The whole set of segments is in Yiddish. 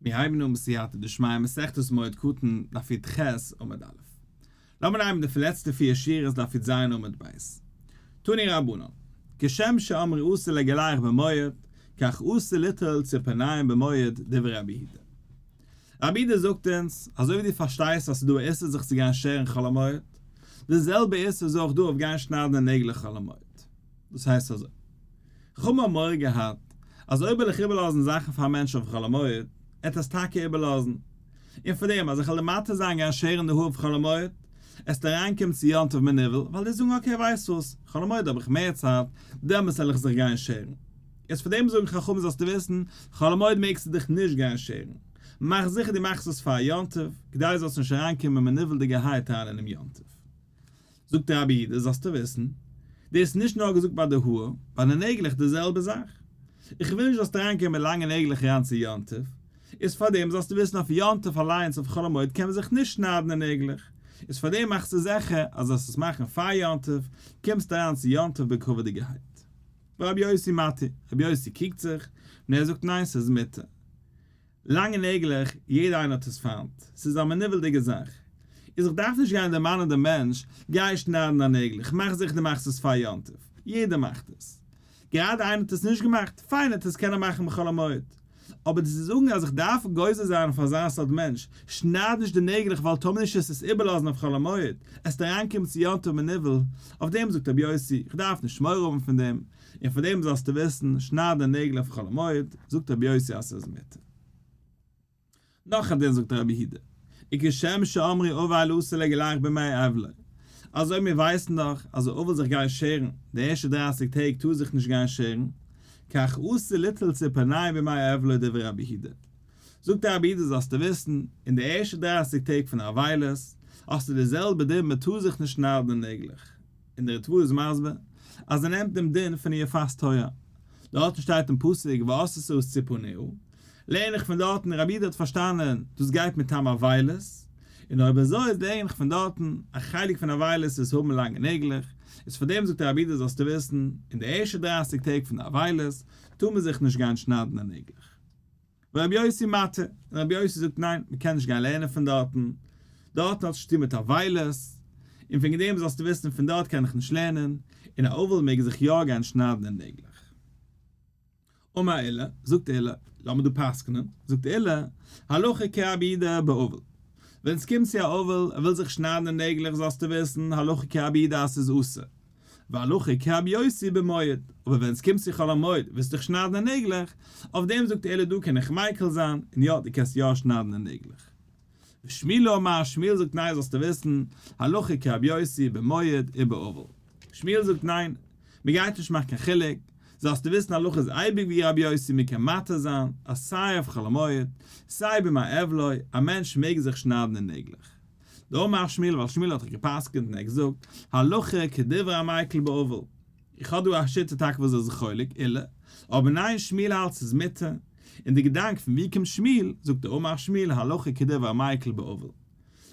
מיר הייבן אן בסייעתא דשמיא מסכת מועד קטן, דף י"ח עמוד א'. לאמיר נעמען די לעצטע פיר שורות דף י"ז עמוד ב'. תנו רבנן, כשם שאמרו אסור לגלח במועד, כך אסור ליטול ציפורניים במועד, דברי רבי יהודה. רבי יהודה זאגט אונז, אזוי ווי דו פארשטייסט אז ס'איז דא א איסור זיך צו גיין שערן חול המועד, די זעלבע איסור איז אויך דא אויף גיין שניידן די נעגלעך חול המועד. דאס הייסט אזוי. חכמים האבן מורא געהאט אז אויב וועל איך איבערלאזן זאכן פאר א מענטש אויף חול המועד, עט עס טאקע איבערלאזן. און פאר דעם אז איך וועל אים מתיר זיין גיין שערן די האר אויף חול המועד, עסט אריינקומען צו יום טוב מנוול, וועל דיר זאגן okay ווייסט וואס, חול המועד האב איך מער צייט, דעמאלטס וועל איך זיך גיין שערן. איז פאר דעם זאגן חכמים זאלסטו וויסן, חול המועד מעגסטו דיך נישט גיין שערן. מאך זיכער דו מאכסט עס פאר יום טוב, כדי זאלסט נישט אריינקומען מנוול'דיגערהייט אריין אינעם יום טוב. זאגט רבי יהודה, זאלסטו וויסן, דאס איז נישט נאר געזאגט ביי די האר, ביי די נעגלעך די זעלבע זאך. איך וויל נישט זאלסט אריינקומען מיט לאנגע נעגלעך אריין צו יום טוב, איז פארדעם זאלסטו וויסן אויף יום טוב אליינס אויף חול המועד קען מען זיך נישט שניידן די נעגלעך, איז פארדעם מאכסטו זיכער אז זאלסט עס מאכן פאר יום טוב, קומסט אריין צו יום טוב בכבוד'יגערהייט. ורבי יוסי מתיר, רבי יוסי קריגט זיך, און ער זאגט ניין ס'איז מותר. לאנגע נעגלעך, יעדער איינער האט עס פיינט, ס'איז א מנוול'דיגע זאך. איז איך דארף נישט גיין דערמאנען דעם מענטש, גיי שניידן דיין נעגלעך, מאך זיכער דו מאכסט עס פאר יום טוב. יעדער מאכט עס. גראדע איינער האט עס נישט געמאכט, פיין ער האט עס קענען מאכן בחול המועד. אבער צו זאגן אז איך דארף גוזר זיין אויף אזא סארט מענטש, שנייד נישט די נעגלעך ווייל טאמער נישט עס עס איבערלאזן אויף חול המועד, עסט אריינקומען צו יום טוב מנוול, אויף דעם זאגט רבי יוסי, איך דארף נישט מורא האבן פון דעם, און פאר דעם זאלסטו וויסן, שנייד די נעגל אויף חול המועד, זאגט רבי יוסי אז ס'איז מותר. נאך א דין זאגט רבי יהודה, וכשם שאמרו אבל אסור לגלח בימי אבלו, אזוי מיר ווייסן דאך אז א אבל זיך גיין שערן די ערשטע דרייסיג טעג טאר זיך נישט גיין שערן, כך אסור ליטול ציפורניים בימי אבלו דברי רבי יהודה. זאגט רבי יהודה זאלסטו וויסן, אין די ערשטע דרייסיג טעג פון אבילות האסטו די זעלבע דין מען טאר זיך נישט שניידן די נעגלעך. און דער ריטב"א איז מסביר אז ער נעמט דעם דין פון יפת תואר. דארטן שטייט אין פסוק ועשתה את צפרניה, לערן איך פון דארטן רבי יהודה האט פארשטאנען דאס גייט מטעם אבילות, און אויב אזוי איז לערן איך פון דארטן א חלק פון אבילות איז האבן לאנגע נעגלעך, איז פאר דעם זאגט רבי יהודה זאלסטו וויסן, אין די ערשטע דרייסיג טעג פון די אבילות טאר מען זיך נישט גיין שניידן די נעגלעך. ורבי יוסי מתיר, און רבי יוסי זאגט ניין, מען קען נישט גיין לערנען פון דארטן, דארטן האט צו טון מיט אבילות, און וועגן דעם זאלסטו וויסן פון דארט קען איך נישט לערנען, און א אבל מעג זיך יא גיין שניידן די נעגלעך. אמר עולא, זאגט עולא, לאמיר דא פסק'נען, זאגט עולא, הלכה כרבי יהודה באבל. ווען עס קומט צו א אבל, ער וויל זיך שניידן די נעגלעך זאלסטו וויסן, הלכה כרבי יהודה אז ס'איז אסור. והלכה כרבי יוסי במועד, אבער ווען עס קומט צו חול המועד ווילסט דיך שניידן די נעגלעך, אויף דעם זאגט עולא דא קען איך מיקל זיין, און יא דו קענסט יא שניידן די נעגלעך. ושמואל אמר, שמואל זאגט ניין זאלסטו וויסן, הלכה כרבי יוסי במועד ובאבל. שמואל זאגט ניין, מען גייט נישט מאכן קיין חילוק, זאלסטו וויסן הלכה איז אייביג ווי רבי יוסי מען קען מתיר זיין אז סיי אויף חול המועד, סיי בימי אבלו, א מענטש מעג זיך שניידן די נעגלעך. דאמר שמואל ווייל שמואל האט דאך גע'פסק'נט און ער האט געזאגט, הלכה כדברי המיקל באבל. איך האב דא א שיטה טאקע וואס איז חולק, עולא, אבער ניין שמואל האלט ס'איז מותר, און די געדאנק פון ווי קומט שמואל, זאגט ער אמר שמואל הלכה כדברי המיקל באבל.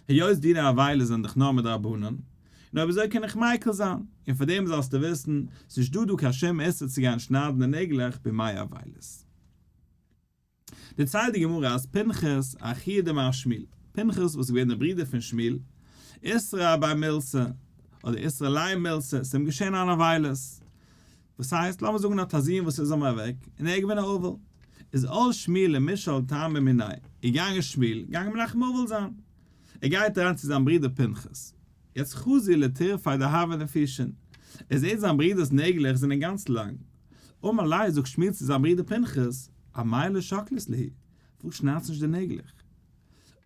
היות דיני אבילות זענען דאך נאר מדרבנן, און אויב אזוי קען איך מיקל זיין, און פאר דעם זאלסטו וויסן, ס'נישט דא דא קיין שום איסור צו גיין שניידן די נעגלעך בימי אבילות. דערציילט די גמרא אז פנחס אחיה דמר שמואל, פנחס וואס איז געווען דער ברודער פון שמואל, איתרע ביה מילתא, אדער איתרע ליה מילתא, ס'איז אים געשען אן אבילות, וואס הייסט, לאמיר זאגן ער האט א זון וואס איז אים אוועק, און ער איז געווען א אבל, איז על שמואל למישאל טעמא מיניה, איז געגאנגען שמואל, געגאנגען מנחם אבל זיין, ער גייט אריין צו זיין ברודער פנחס, יעצט חזי לטורפיה דהוו נפישין, ער זעט זיין ברודער'ס נעגלעך זענען גאנץ לאנג, אמר ליה זאגט שמואל צו זיין ברודער פנחס, אמאי לא שקלת להו, וואס שניידסט נישט די נעגלעך?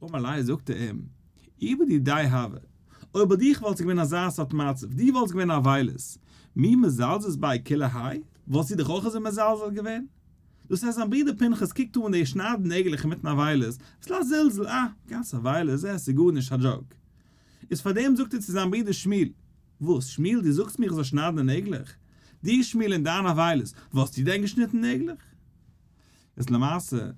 אמר ליה זאגט ער אים, אי בדידיה הוה, אויב ביי דיך וואלט געווען אזא סארט מצב, דו וואלסט געווען אבילות, מי מזלזלת ביה כולי האי, וואלסטו דיך אויך אזוי מזלזל געווען? דאס הייסט זיין ברודער פנחס קוקט אן די שניידן נעגלעך אינמיטן אבילות, אביסל א זלזול, אה, גאנץ אבילות, אה, ס'איז גארנישט, א joke. איז פארדעם זאגט ער צו זיין ברודער שמואל, וואס, שמואל, דו זאגסט מיר איך זאל שניידן די נעגלעך? דו שמואל אין דיין אבילות, וואלסטו דען געשניטן נעגלעך? איז למעשה,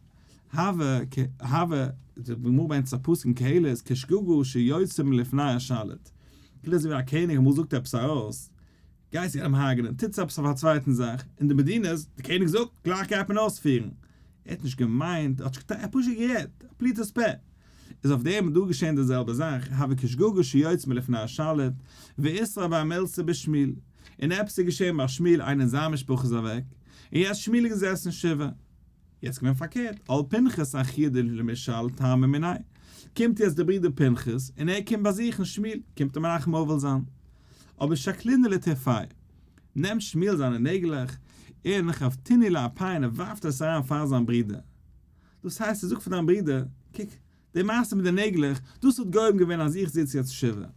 הוה כ הוה, די גמרא ברענגט עס א פסוק אין קהלת, כשגגה שיוצא מלפני השליט, כאילו אזוי ווי א קעניג אמאל זאגט עפעס ארויס, גייסט יענעם הרג'נען, טוטס עפעס אויף א צווייטן זאך, אין די מדינות, די קעניג זאגט, גלייך גייט מען אויספירן. ער האט נישט געמיינט, ער האט נישט געטראכט, ער האט פשוט גערעדט, א פליטת פה. איז אויף דעם דא געשען די זעלבע זאך, הוה כשגגה שיוצא מלפני השליט, ואיתרע ביה מילתא בשמואל. און עפעס איז געשען ביי שמואל, איינער אין זיין משפחה איז אוועק, און יעצט שמואל איז געזעסן שבעה. יעצט געווען פארקערט, על פנחס אחיה דלמשל טעמא מיניה, קומט יעצט דער ברודער פנחס און ער קומט באזוכן שמואל, קומט ער מנחם אבל זיין. אבער שקלינהו לטרפיה, נעמט שמואל זיינע נעגלעך און חבטינהו לאפיה און ער ווארפט עס אריין פאר זיין ברודער. דאס הייסט ער זאגט פאר דיין ברודער, קוק, די מעשה מיט די נעגלעך, דאס האט גורם געווען אז איך זיץ יעצט שבעה.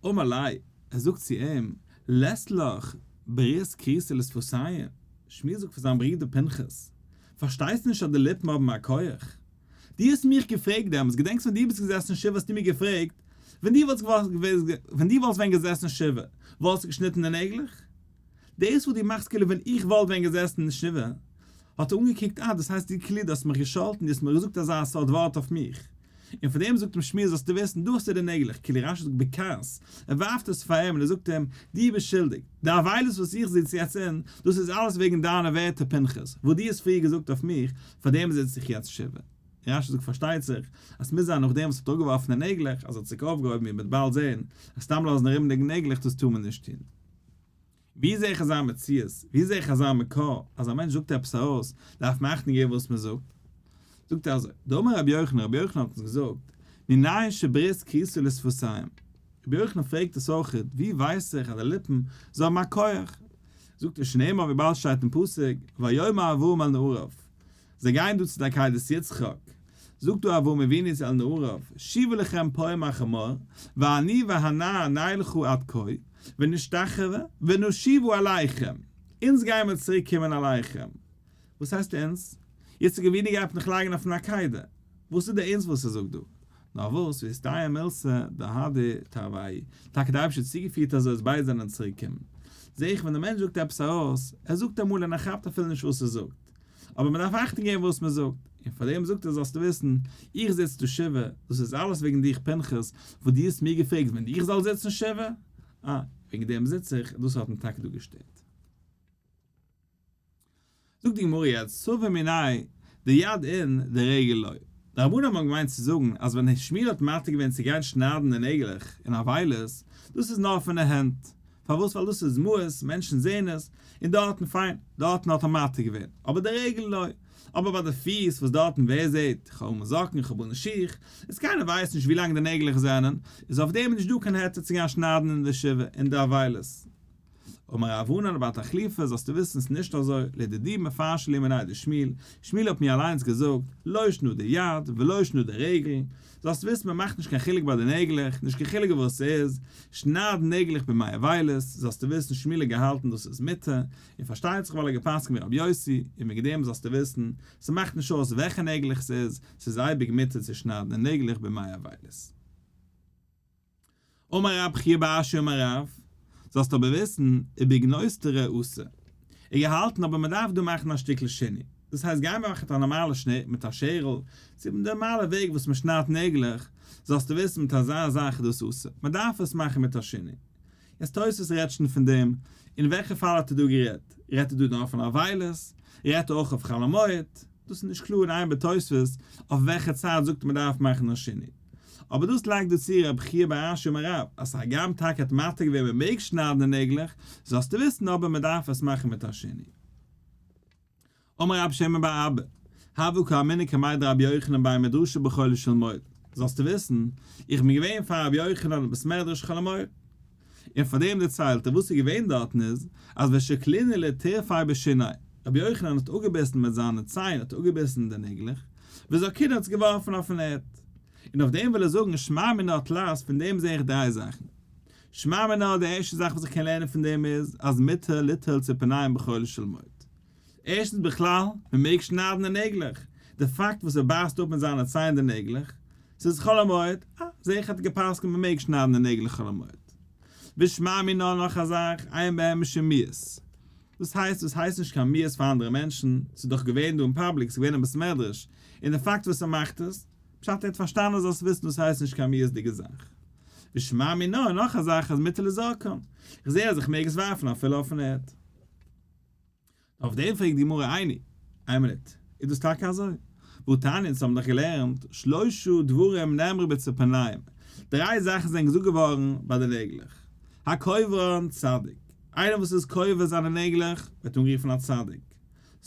אמר ליה, ער זאגט צו אים, לית לך ברית כרותא לשפתיים, שמואל זאגט פאר זיין ברודער פנחס, פארשטייסט נישט אז די ליפן האבן א כח? דו האסט מיך געפרעגט דעמאלטס, געדענקסט ווען דו ביסט געזעסן שבעה האסטו מיר געפרעגט, ווען דו וואלטסט ווען דו וואלסט ווען געזעסן שבעה, וואלסטו געשניטן די נעגלעך? דאס וואס דו מאכסט כאילו ווען איך וואלט ווען געזעסן שבעה, האט ער אנגעקוקט, אה, דאס הייסט דו כאילו דו האסט מיך געשאלטן, דו האסט מיר געזאגט אזא סארט ווארט אויף מיך. און פאר דעם זאגט אים שמואל זאלסטו וויסן, דא האסטו די נעגלעך, כאילו רשי זאגט בכעס, ער ווארפט עס פאר אים און ער זאגט אים, דו ביסט שולדיג, די אבילות וואס איך זיץ יעצט אין, דאס איז אלעס וועגן דיינע ווערטער פנחס, וואס דו האסט פריער געזאגט אויף מיך, פאר דעם זיץ איך יעצט שבעה. און רשי זאגט פארשטייט זיך, אז ס'מוז זיין נאכדעם וואס ער האט אפגעווארפן די נעגלעך, אז ער האט זיך אויפגעהויבן ווי מ'וועט באלד זען, אז סתם לאזן ארומליגן נעגלעך דאס טאר מען נישט טון. ווי זעה איך אזא מציאות? ווי זעה איך אזא מקור אז א מענטש זאגט עפעס ארויס דארף מען אכטונג געבן וואס מען זאגט? זאגט ער אזוי, דאמר רבי יוחנן, רבי יוחנן האט אונז געזאגט, מנין שברית כרותא לשפתיים? רבי יוחנן פרעגט עס אויכעט, ווי ווייס איך אז די ליפן זיי האבן א כח? זאגט ער, שנאמר וויבאלד שטייט אין פסוק, ויאמר אברהם אל נעריו, זיי גייען דא צו די עקידת יצחק, זאגט דא אברהם אבינו צו אל נעריו, שובו לכם פה עם החמור, ואני והנער נלכה עד כה, ונשתחוה, ונשובה אליכם, אונז גייען מיר צוריק קומען אליכם. וואס הייסט אונז? יצחק אבינו גייט נאך לייגן אויפן עקידה, וואס איז די אונז וואס ער זאגט דא? נאר וואס, ואיסתייעא מילתא דהדי תרוייהו, טאקע די אייבערשטער האט צוגעפירט אזוי אז ביידע זענען צוריק קומען. זעה איך ווען די מענטש זאגט עפעס ארויס, ער זאגט אמאל און ער כאפט אפילו נישט וואס ער זאגט, אבער מען דארף אכטונג געבן וואס מען זאגט, און פאר דעם זאגט ער זאלסטו וויסן, איך זיץ דא שבעה, דאס איז אלעס וועגן דיך פנחס, וואס דו האסט מיר געפרעגט ווען איך זאל זיצן שבעה, אה, וועגן דעם זיץ איך, דאס האט מיר טאקע דא געשטערט. זאגט די גמרא יעצט, סבור מינה דיד אין דרגל לא. די רבנן האבן געמיינט צו זאגן אז ווען שמואל האט מתיר געווען צו גיין שניידן די נעגלעך אין אבילות, דאס איז נאר פון די הענט, פארוואס ווייל דאס איז מאוס, מענטשן זעהן עס, און דארטן פיין, דארטן האט ער מתיר געווען, אבער די רגל לא, אבער ביי די פיס וואס דארטן ווער זעהט, כ'האב אן זאקן, כ'האב אן שיך, איז קיינער ווייסט נישט ווי לאנג די נעגלעך זענען, איז אויף דעם איז נישט דא קיין היתר צו גיין שניידן אין די שבעה אין די אבילות. אמר רב ענן בר תחליפא זאלסטו וויסן ס'איז נישט אזוי, לדידי מפרשא לי מיניה דשמואל, שמואל האט מיר אליינס געזאגט, לא שנא דיד ולא שנא דרגל, זאלסט וויסן מען מאכט נישט קיין חילוק ביי די נעגלעך, נישט קיין חילוק וואס ס'איז, שנייד נעגלעך בימי אבילות, זאלסטו וויסן שמואל האט געהאלטן דאס איז מותר, און פארשטייט זיך ווייל ער האט געפסקנט ווי רבי יוסי, און וועגן דעם זאלסטו וויסן, ס'מאכט נישט אויס וועלכע נעגלעך ס'איז, ס'איז אייביג מותר צו שניידן די נעגלעך בימי אבילות. אמר רב חייא בר אשי אמר רב, זאלסט אבער וויסן, ובגנוסטרא אסור. ער געהאלטן אבער מען דארף דא מאכן א שטיקל שינוי. דאס הייסט גיי מאך מיט א נארמאלע שניט מיט א שערל, צו די נארמאלע וועג וואס מען שניידט נעגלעך, זאלסטו וויסן מיט אזא זאך איז דאס אסור. מען דארף עס מאכן מיט א שינוי. יעצט תוספות רעדט שוין פון דעם, אין וועלכע פאל האט ער דא גערעדט? רעדט ער דא נאר פון אבילות? רעדט ער אויך אויף חול המועד? דאס איז נישט קלאר אין איין בתוספות אויף וועלכע צד זאגט מען דארף מאכן א שינוי. אבער דאס לייגט דא צו רב חייא בר אשי אמר רב אז הגם טאקע האט מתיר געווען מען מעג שניידן די נעגלעך, זאלסטו וויסן אבער מען דארף עס מאכן מיט א שינוי. אמר רב שמן בר אבא, הוה קאימנא קמיה דרבי יוחנן בי מדרשא בחולו של מועד, זאלסטו וויסן, איך בין געווען פאר רבי יוחנן אין בית מדרש חול המועד, און פאר דעם דערציילט ער וואס איז געווען דארטן איז, אז ושקלינהו לטרפיה בשיניה, רבי יוחנן האט אפגעביסן מיט זיינע ציין האט אפגעביסן די נעגלעך, וזרקינהו האט עס געווארפן אויפן ערד. און אויף דעם וויל ער זאגן שמע מינה תלת פון דעם זע איך דריי זאכן. שמע מינה די ערשטע זאך וואס איך קען לערנען פון דעם איז אז מותר ליטול ציפורניים בחולו של מועד. ערשטנס בכלל, מען מעג שניידן די נעגלעך, די פאקט וואס ער בייסט אפ מיט זיינע ציין די נעגלעך, ס'איז חול המועד, אה, זעה איך האט גע'פסק'נט מען מעג שניידן די נעגלעך חול המועד. ושמע מינה נאך א זאך, אין בהם משום מיאוס. דאס הייסט, דאס הייסט נישט קיין מיאוס פאר אנדערע מענטשן, ס'איז דאך געווען דא אין פאבליק, ס'איז געווען אין בית מדרש, און די פאקט וואס ער מאכט עס, פשט ער האט פארשטאנען זאלסט וויסן דאס הייסט נישט קיין מיאוס'דיגע זאך. ושמע מינה נאך א זאך אז מותר לזורקן, איך זעה אז איך מעג עס ווארפן אפילו אויפן ערד. אויף דעם פרעגט די גמרא איני. איין מינוט, איז דאס טאקע אזוי? והתניא, אונז האבן דאך געלערנט, שלשה דברים נאמרו בציפורניים, דריי זאכן זענען געזאגט געווארן ביי די נעגלעך, הקוברן צדיק, איינער וואס איז קובר זיינע נעגלעך ווערט אנגערופן א צדיק,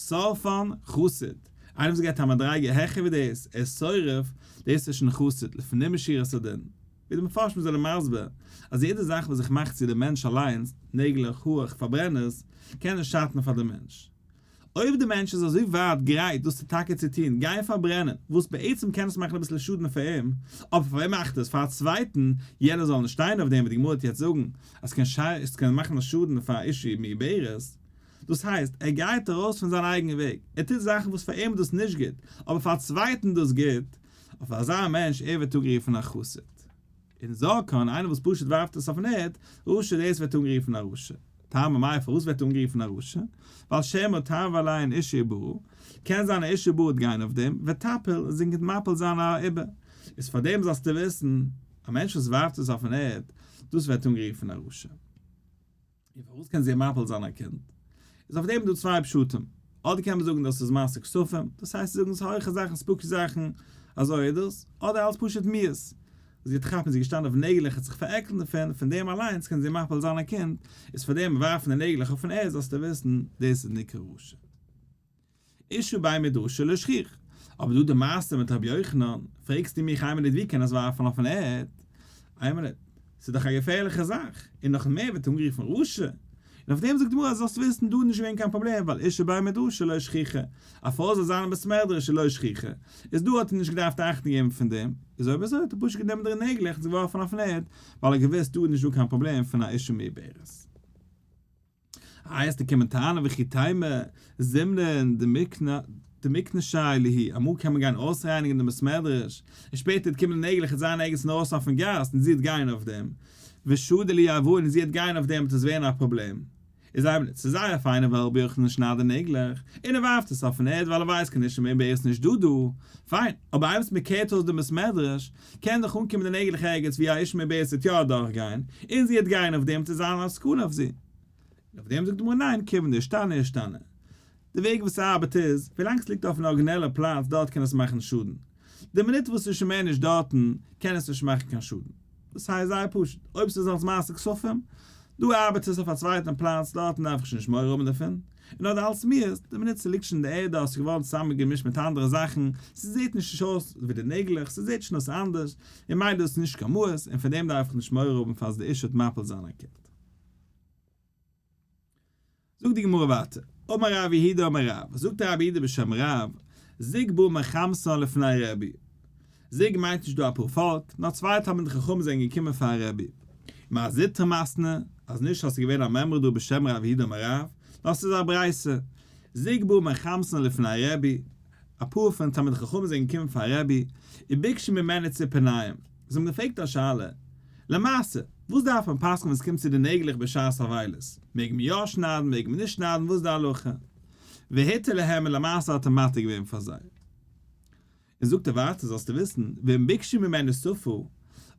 שורפן חסיד, איינער וואס גייט א מדריגה העכער ווי דאס, ער איז שורף, דאס איז שוין חסיד, לפנים משורת הדין. ווי די מפרשים זענען מסביר, אז יעדע זאך וואס זיך מאכט צו די מענטש אליינס, נעגלעך, האר, כ'פארברען עס, קען נישט שאטן פאר די מענטש. אויב די מענטש איז אזוי ווייט גרייט דאס צו טאקע צו טון, גיין פארברענען, וואס בעצם קען עס מאכן אביסל שאדן פאר אים, אבער פאר וועם מאכט עס? פאר א צווייטן, יענער זאל נישט שטיין אויף דעם, ווי די גמרא וועט יעצט זאגן, אז ס'קען מאכן א שאדן פאר א אשה מעוברת. דאס הייסט, ער גייט ארויס פון זיין אייגן וועג, ער טוט זאכן וואס פאר אים איז דאס נישט גוט, אבער פאר א צווייטן איז דאס גוט, אויף אזא מענטש ער ווערט אנגערופן א חסיד. און זורקן, איינער וואס פשוט ווארפט עס אויפן ערד, רשע דאס ווערט אנגערופן א רשע. טעמא מאי פארוואס ווערט ער אנגערופן א רשע? ווייל שמא תעבור עליהן אשה עוברה, קען זיין א אשה עוברה וועט גיין אויף דעם, ותפיל, און זי קען מפיל זיין א עובר. איז פארדעם זאלסטו וויסן, א מענטש וואס ווארפט עס אויפן ערד, דאס ווערט אנגערופן א רשע. און פארוואס קען זי מפיל זיין א קינד? איז אויף דעם דא צוויי פשטים, אדער קען מען זאגן דאס איז מעשה כספים, דאס הייסט זיי זאגן ס'איז הויכע זאכן spooky זאכן, אזוי איז דאס, אדער אלס פשוט מיאוס, זי האט כאפן זי איז געשטאנען אויף נעגלעך האט זיך פארעקלט דערפון, פון דעם אליינס קען זי מפיל זיין א קינד, איז פאר דעם ווארפן די נעגלעך אויפן ערד זאלסטו וויסן דאס איז נקרא רשע. אשה בי מדרשא לא שכיחא. אבער דא די מעשה מיט רבי יוחנן, פרעגסטו מיך איין מינוט ווי קען עס ווארפן אויפן ערד? איין מינוט, ס'איז דאך א געפערליכע זאך, און נאך מער ווערט אנגערופן רשע. און אויף דעם זאגט די גמרא זאלסט וויסן דא איז נישט געווען קיין פראבלעם ווייל אשה בי מדרשא לא שכיחא, א פרוי זאל זיין אין בית מדרש איז לא שכיחא, איז דא האט ער נישט געדארפט אכטונג געבן פון דעם, איז אויב אזוי האט ער פשוט גענומען די נעגלעך און עס געווארפן אויפן ערד, ווייל ער האט געוואוסט דא איז נישט דא קיין פראבלעם פון א אשה מעוברת. הייסט די קומען טענה'ן וכי תימא זימנין דמקנישי להו, אמאל קען מען גיין אויסרייניגן דעם בית מדרש, און שפעטער וועט קומען די נעגלעך וועט זיין ערגעץ אינדרויסן אויפן גאס און זי וועט גיין אויף דעם, ושדי להו עבראי און זי וועט גיין אויף דעם וועט עס ווערן א פראבלעם. איז איין מינוט, ס'איז זייער פיין און וואויל רבי יוחנן שניידט די נעגלעך, און ער ווארפט עס אויפן ערד ווייל ער ווייסט קיין אשה מעוברת נישט דא דא, פיין, אבער איינמאל מ'קערט אויס דעם בית מדרש, קען דאך אנקומען די נעגלעך ערגעץ ווי א אשה מעוברת וועט יא אדורך גיין, און זי וועט גיין אויף דעם וועט עס זיין א סכנה אויף זי. און אויף דעם זאגט די גמרא ניין כיוון דאישתני אישתני. די וועג וואס ס'ארבעט איז, ווילאנג ס'ליגט אויפן ארגינעלע פלאץ דארט קען עס מאכן שאדן. די מינוט וואס ס'איז שוין מער נישט דארטן קען עס נישט מאכן קיין שאדן. דאס הייסט זייער פשוט, אויב ס'איז אלס מעשה כספים, דא ארבעט עס אויף א צווייטן פלאץ, דארטן דארף איך שוין נישט מורא האבן דערפון. און אדער אלס מיאוס, די מינוט ס'ליגט שוין אין די ערד דארט, ס'איז געווארן צוזאמען געמישט מיט אנדערע זאכן, ס'זעט נישט אויס ווי די נעגלעך, ס'זעט שוין אויס אנדערש, און ממילא איז עס נישט קיין מיאוס, און פון דעם דארף איך נישט מורא האבן פאר אז די אשה וועט מפיל זיין א קינד. זאגט די גמרא ווייטער, אמר רב יהודה אמר רב, זאגט רב יהודה בשם רב, זוג בא מחמתן לפני רבי, זוג מיינט נישט דא אפאר פאלק, נאר צוויי תלמידי חכמים זענען געקומען פאר רבי. מר זוטרא מתני, אז נישט אז ס'איז געווען א מימרא דא בשם רב יהודה אמר רב, נאר ס'איז א ברייתא. זוג בא מחמתן לפני רבי, אפאר פון תלמידי חכמים זענען געקומען פאר רבי, וביקשו ממנו ציפורניים, זיי האבן געפרעגט א שאלה, למעשה, וואס דארף מען פסק'ן ווען ס'קומט צו די נעגלעך בשעת אבילות, מעג מען יא שניידן, מעג מען נישט שניידן, וואס איז די הלכה? והתיר להם און למעשה האט ער מתיר געווען פאר זיי. און זאגט ער ווייטער זאלסטו וויסן, ואם ביקשו ממנו שפה,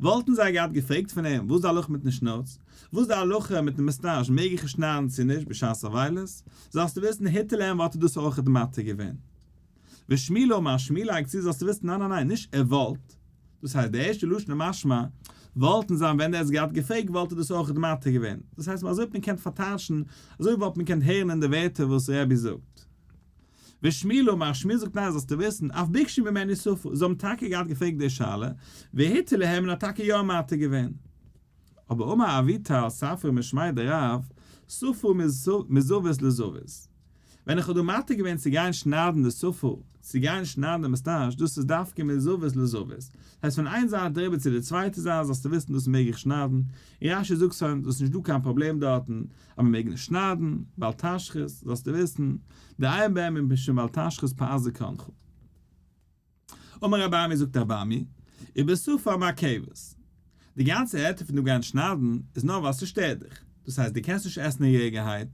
וואלטן זיי געהאט געפרעגט פון אים, וואס איז די הלכה מיטן שנאוץ, וואס איז די הלכה מיטן מוסטאש, מעג איך עס שניידן צו נישט בשעת אבילות, זאלסטו וויסן התיר להם וואלט ער דאס אויכעט מתיר געווען. ושמואל אמר, שמואל לייגט צו זאלסטו וויסן ניין ניין ניין נישט ער וואלט, דאס הייסט די ערשטע לשון איז משמע, וואלטן זיין ווען ער האט עס געהאט געפרעגט וואלט ער דאס אויכעט מתיר געווען, דאס הייסט אזוי האט מען געקענט פארטייטשן, אזוי וואלט מען געקענט הערן אין די ווערטער וואס רבי זאגט. ושמואל אמר, שמואל זאגט ניין זאלסטו וויסן, אף ביקשו ממנו שפה, זיי האבן טאקע געהאט געפרעגט די שאלה, והתיר להם און האט טאקע יא מתיר געווען. אבער אמר אביטל ספרא משמיה דרב, שפה מזווית לזווית. ווען איך האב דא מתיר געווען צו גיין שניידן די שפה, צו גיין שניידן די מוסטאש, דאס איז דווקא מזווית לזווית. הייסט פון איין זייט אריבער צו די צווייטע זייט זאלסטו וויסן דאס מעג איך שניידן, און רש"י זאגט שוין דאס איז נישט דא קיין פראבלעם דארטן, אז מען מעג נישט שניידן, בל תשחית, זאלסטו וויסן, דאין בהם משום בל תשחית פאת זקנך. אמר רבי אמי זאגט רבי אמי, ובשפה המעכבת. די גאנצע היתר פון דא גיין שניידן איז נאר ווייל ס'שטערט דיך, דאס הייסט דו קענסט נישט עסן רואיגערהייט,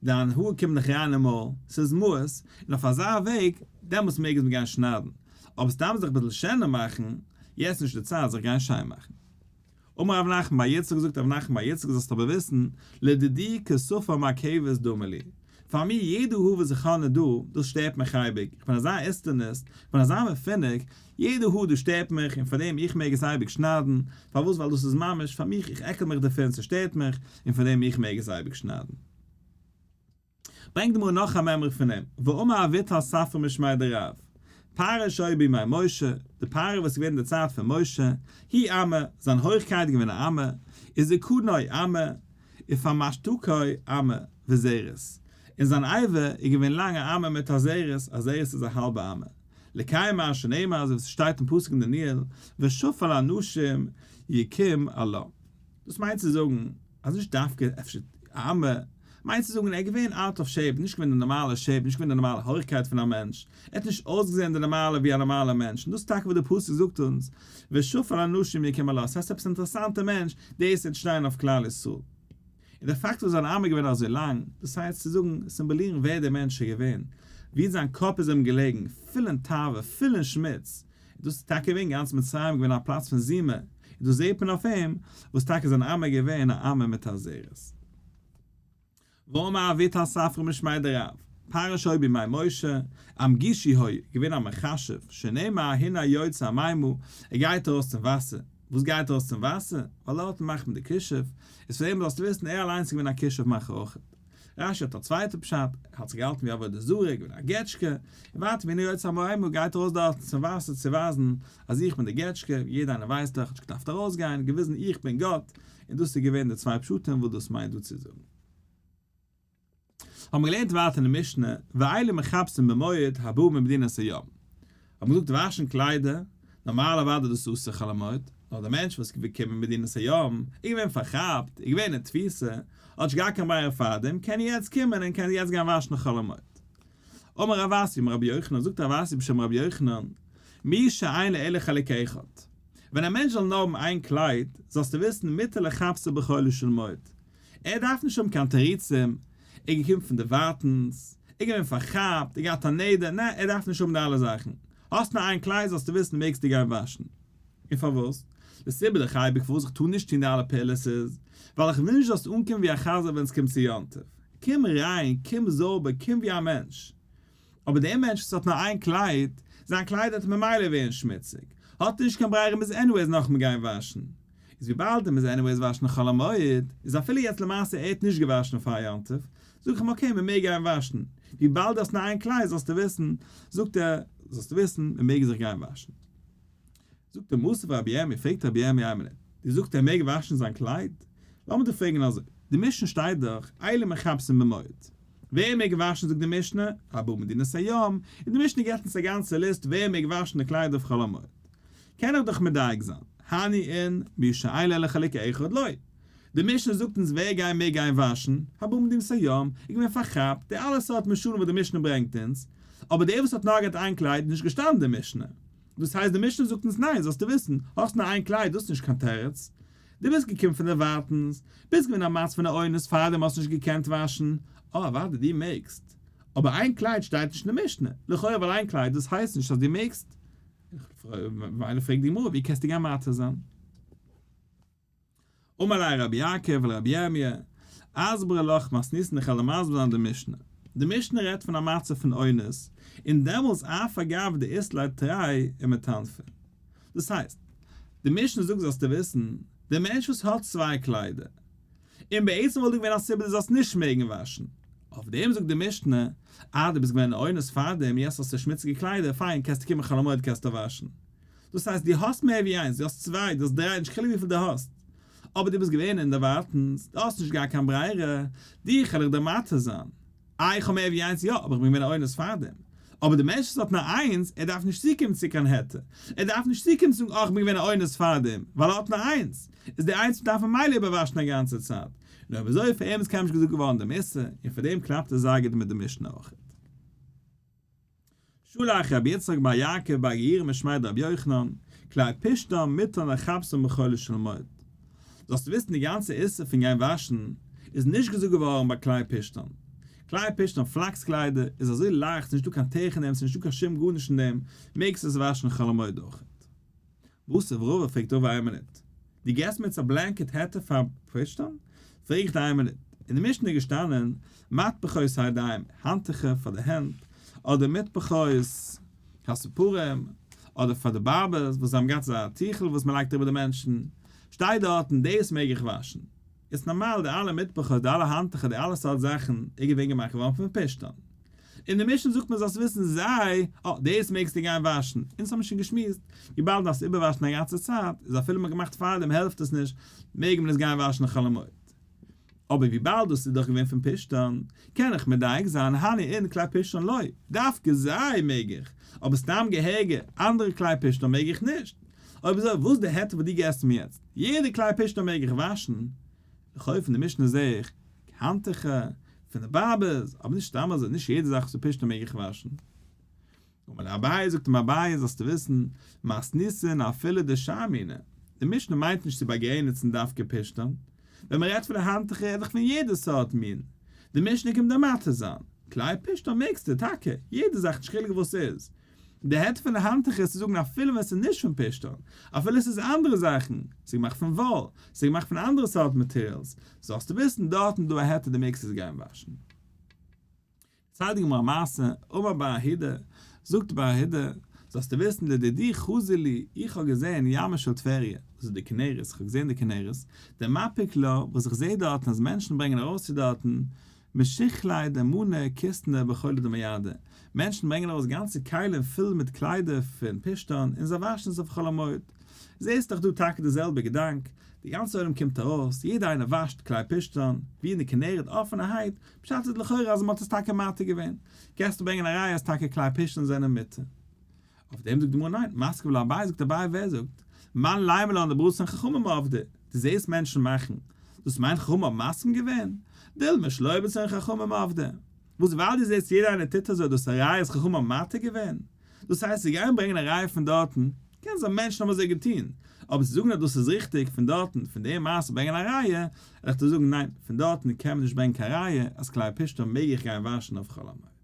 דיין האר קומט דיך אריין אין מויל, ס'איז מיאוס, און אויף אזא וועג, דעמאלטס מעג מען גיין שניידן, אבער סתם זיך אביסל שענער מאכן, יעצט נישט די צייט זיך גיין שיין מאכן. אמר רב נחמן בר יצחק זאגט רב נחמן בר יצחק זאלסט אבער וויסן, לדידי כשפה מעכבת דמי לי. פאר מיר יעדע האר וואס איך האב נאר דא, דאס שטערט מיך אייביג, איך בין אזא איסטערניסט, איך בין אזא מפונק, יעדע האר דא שטערט מיך, און פארדעם איך מעג עס אייביג שניידן, פארוואס ווייל דאס איז ממש פאר מיך, איך עקל מיך דערפון, ס'שטערט מיך, און פארדעם איך מעג עס אייביג שניידן. ברענגט די גמרא נאך א מימרא פון אים, ואמר אביטל ספרא משמיה דרב, פרעה שהיה בימי משה, די פרעה וואס איז געווען אין די צייט פון משה, הוא אמה, זיין הויכקייט איז געווען א אמה, וזקנו אמה, ופרמשתקו אמה וזרת, און זיין אבר איז געווען לאנג א אמה מיט א זרת, א זרת איז א האלבע אמה, לקיים מה שנאמר אזוי ווי ס'שטייט אין פסוק אין דניאל, ושפל אנשים יקום עלה. דאס מיינט צו זאגן אז נישט דווקא אפשר א אמה, מיינט צו זאגן ער איז געווען out of shape, נישט געווען די נארמאלע shape, נישט געווען די נארמאלע הויכקייט פון א מענטש, ער האט נישט אויסגעזען די נארמאלע ווי א נארמאלע מענטש, און דאס איז טאקע וואס די פסוק זאגט אונז, ושפל אנשים יקום עלה, ס'הייסט עפעס אינטערעסאנטע מענטש, דאס וועט שטיין אויף כלל ישראל. און די פאקט וואס זיין אמה איז געווען אזוי לאנג, דאס הייסט צו זאגן, סימבאלירן ווער דער מענטש איז געווען, ווי זיין קאפ איז אים געלעגן, פול אין תאווה, פול אין שמוץ, און דאס איז טאקע געווען גאנץ מצרים געווען א פלאץ פון זימה, און דאס זעט מען אויף אים, וואס טאקע זיין אמה איז געווען א אמה מיט א זרת. ואמר אביטל ספרא משמיה דרב, פרעה שהיה בימי משה, אמגושי היה, געווען א מכשף, שנאמר הנה יוצא המימה, ער גייט ארויס צום וואסער, וואס גייט ארויס צום וואסער? ווייל דארטן מאכט מען די כישוף, איז פון דעם זאלסטו וויסן ער אליינס איז געווען א כישוף מאכער אויכעט. רשי האט א צווייטע פשט, ער האט זיך געהאלטן ווי עבודה זרה, געווען א געטשקע, און ווייטער והנה יוצא המימה גייט ארויס דארטן צום וואסער צו ווייזן אז איך בין די געטשקע, יעדער איינער ווייסט דאך, האט נישט געדארפט ארויסגיין, געוויזן איך בין גאט, און דאס איז געווען די צוויי פשטים וואס דאס מיינט דא צו זאגן. האבן מיר געלערנט ווייטער אין די משנה, ואלו מכבסין במועד הבא ממדינת הים. האט מען געזאגט וואשן קליידער, נארמאל אוודאי דאס אסור חול המועד, נאר דער מענטש וואס איז געקומען ממדינת הים, איז געווען פארכאפט, איז געווען אין תפיסה, האט נישט געהאט קיין ברירה פארדעם, קען ער יעצט קומען און קען יעצט גיין וואשן חול המועד. אמר רב אסי אמר רבי יוחנן, זאגט רב אסי בשם רבי יוחנן, מי שאין לו אלא חלוק אחד, ווען א מענטש זאל נאר האבן איין קלייד, זאלסטו וויסן מותר לכבסו בחולו של מועד, ער דארף נישט האבן קיין תירוצים, ער איז געקומען פון דערווייטענס, ער איז געווען פארכאפט, ער געהאט א נדר, נע, ער דארף נישט האבן די אלע זאכן, האסט נאר איין קלייד זאלסטו וויסן מעגסטו גיין וואשן. און פארוואס? די סיבה דאך אייביג פארוואס איך טאר נישט טון די אלע פעולות איז, ווייל איך וויל נישט זאלסט אנקומען ווי א חזיר ווען עס קומט צו יום טוב. קום ריין, קום זויבער, קום ווי א מענטש. אבער דער מענטש וואס האט נאר איין קלייד, זיין קלייד וועט ממילא ווערן שמוציג, האט ער נישט קיין ברירה מוז anyways נאכאמאל גיין וואשן. איז וויבאלד ער מוז anyways וואשן חול המועד, איז אפילו יעצט למעשה ער האט נישט געוואשן פאר יום טוב, זאג איך אים okay מען מעג גיין וואשן, וויבאלד דו האסט נאר איין קלייד זאלסטו וויסן, זאגט ער, זאלסטו וויסן, מען מעג זיך גיין וואשן. זאגט דער מתיב רבי ירמי', פרעגט רבי ירמי' איין מינוט, דו זאגסט ער מעג וואשן זיין קלייד? לאמיר דיר פרעגן אזוי, די משנה שטייט דאך, אלו מכבסין במועד, ווער מעג וואשן זאגט די משנה, הבא ממדינת הים, און די משנה געבט אונז א גאנצע ליסט ווער מעג וואשן די קליידער אויף חול המועד. קען איך דאך מדייק זיין, הני אין מי שאין לו אלא חלוק אחד לא. די משנה זאגט אונז ווער גיין מעג גיין וואשן, הבא ממדינת הים, איז געווען פארכאפט, די אלע סארט משלים וואס די משנה ברענגט אונז, אבער דער וואס האט נאר געהאט איין קלייד איז נישט געשטאנען אין די משנה. דאס הייסט די משנה זאגט אונז ניין זאלסטו וויסן, האסט נאר איין קלייד דאס איז נישט קיין תירוץ. דו ביסט געקומען פון דערווייטענס, ביסט געווען א מצב פון א אונס פארדעם האסט נישט געקענט וואשן, אה אוודאי דו מעגסט. אבער איין קלייד שטייט נישט אין די משנה, לכאורה ווייל איין קלייד דאס הייסט נישט אז דו מעגסט. ממילא פרעגט די גמרא ווי קענסטו גיין מתיר זיין? אמר ליה רבי יעקב לרבי ירמי', אסברא לך מתניתין איך וועל דיר מסביר זיין די משנה. די משנה רעדט פון א מצב פון אונס, און דעמאלס אף על גב דאית ליה תרי ומטנפי. דאס הייסט, די משנה זאגט זאלסטו וויסן, דער מענטש וואס האט צוויי קליידער, און בעצם וואלט דא געווען א סיבה דו זאלסט נישט מעגן וואשן, אויף דעם זאגט די משנה, אה דו ביסט געווען אין אונס פארדעם, יעצט האסטו שמוציגע קליידער, פיין קענסטו קומען חול המועד קענסטו וואשן. דאס הייסט דו האסט מער ווי איינס, דו האסט צוויי, דו האסט דריי, נישט חילוק וויפיל דו האסט, אבער דו ביסט געווען אין דערווייטענס, דו האסט נישט געהאט קיין ברירה, דיך וועל איך דיר מתיר זיין. איי איך האב מער ווי איינס, יא, אבער איך בין געווען א אונס פארדעם. אבער די מענטש וואס האט נאר איינס, ער דארף נישט צוקומען צו קיין היתר, ער דארף נישט צוקומען צו זאגן אה איך בין געווען א אונס פארדעם, ווייל ער האט נאר איינס, איז די איינס דארף מען מילא איבערוואשן א גאנצע צייט. און אויב אזוי פאר אים איז קיינמאל נישט געזאגט געווארן דעם איסור, און פאר דעם קלאפט עס זייער גוט מיט די משנה אויכעט. שלח רבי יצחק בר יעקב בר גוריון משמיה דרבי יוחנן, כלי פשתן מותר לכבסן בחולו של מועד. זאלסטו וויסן די גאנצע איסור פון גיין וואשן איז נישט געזאגט געווארן ביי כלי פשתן. כלי פשתן פלאקס קליידער איז אזוי לייכט ס'נישט דא קיין טירחא אין דעם ס'נישט דא קיין שום גארנישט אין דעם מעגסט עס וואשן חול המועד אויכעט. מתיב רבא פרעגט רבא איין מינוט, דו געסט מיר יעצט א blanket היתר פאר פשתן? פרעג איך דיר איין מינוט. אין די משנה איז געשטאנען, מטפחות הידיים, האנטוכער פאר די הענט, אדער מטפחות הספרים, אדער פאר די בארבערס וואס זיי האבן געהאט אזא טיכל וואס מען לייגט איבער די מענטשן, שטייט דארטן דאס מעג איך וואשן. איז נארמאל די אלע מטפחות די אלע האנטוכער די אלע סארט זאכן איז געווען געמאכט געווארן פון פשתן. אין די משנה זאגט מען זאלסט וויסן זיי, אה, דאס מעגסטו גיין וואשן, אונז האבן שוין געשמועסט, וויבאלד דארפסט איבערוואשן א גאנצע צייט, איז אפילו מ'האט געמאכט פארדעם העלפט עס נישט, מעג מען עס גיין וואשן חול המועד. אבער וויבאלד דאס איז דאך געווען פון פשתן, קען איך מדייק זיין, הני אין כלי פשתן לא, דווקא זיי מעג איך, אבער סתם געהעריגע אנדערע כלי פשתן מעג איך נישט. אויב אזוי וואס די היתר וואס דו געסט מיר יעצט? יעדע כלי פשתן מעג איך וואשן? לכאו' פון די משנה זעה איך האנטוכער פון די בארבערס, אבער נישט סתם אזוי, נישט יעדע זאך וואס איז פשתן מעג איך וואשן. אמר ליה אביי, זאגט אים אביי, זאלסטו וויסן, מתניתין אפילו דשאר מיני, די משנה מיינט נישט צו באגרעניצן דווקא פשתן, ווען מען רעדט פון די האנטוכער רעד איך פון יעדע סארט מין, די משנה קומט דיר מתיר זיין, כלי פשתן מעגסטו, טאקע, יעדע זאך נישט חילוק וואס ס'איז, די היתר פון די האנטוכער איז צו זאגן אפילו ווען ס'איז נישט פון פשתן, אפילו ס'איז אנדערע זאכן, ס'איז געמאכט פון וואל, ס'איז געמאכט פון אנדערע סארט materials, זאלסטו וויסן דארטן איז דא א היתר דו מעגסט עס גיין וואשן. דערציילט די גמרא א מעשה, אמר בר הידא, זאגט בר הידא, זאלסטו וויסן לדידי חזי לי, איך האב געזען ימה של טבריה, דאס איז די כנרת, איך האב געזען די כנרת, דמפיק לה, וואס איך זע דארטן אז מענטשן ברענגען ארויס צו דארטן, משיכלי דמני כיתנא בחולא דמועדא, מענטשן ברענגען ארויס גאנצע כלים פול מיט קליידער פון פשתן און זיי וואשן עס אויף חול המועד. זעסט דאך דא טאקע די זעלבע געדאנק, די גאנצע עולם קומט ארויס, יעדער איינער וואשט כלי פשתן, ווי אין די כנרת אפענערהייט, פשט איז לכאורה אז מען האט עס טאקע מתיר געווען, קענסטו ברענגען א ראיה אז טאקע כלי פשתן זענען מותר. אויף דעם זאגט די גמרא ניין, מתקיף לה אביי, זאגט אביי ווער זאגט? מאן לימא לן דברצון חכמים עבדי, דו זעסט מענטשן מאכן, דאס מיינט חכמים האבן מסכים געווען? דילמא שלא ברצון חכמים עבדי, וואס ווייל דו זעסט יעדער איינער טוט אזוי דאס א ראיה אז חכמים האבן מתיר געווען? דאס הייסט צו גיין ברענגען א ראיה פון דארטן, קען זיין מענטשן האבן אזוי געטון, אבער צו זאגן אז דאס איז ריכטיג פון דארטן, פון די מעשה ברענגען א ראיה, וועל איך דיר זאגן ניין, פון דארטן קען מען נישט ברענגען קיין ראיה אז כלי פשתן מעג איך גיין וואשן אויף חול המועד.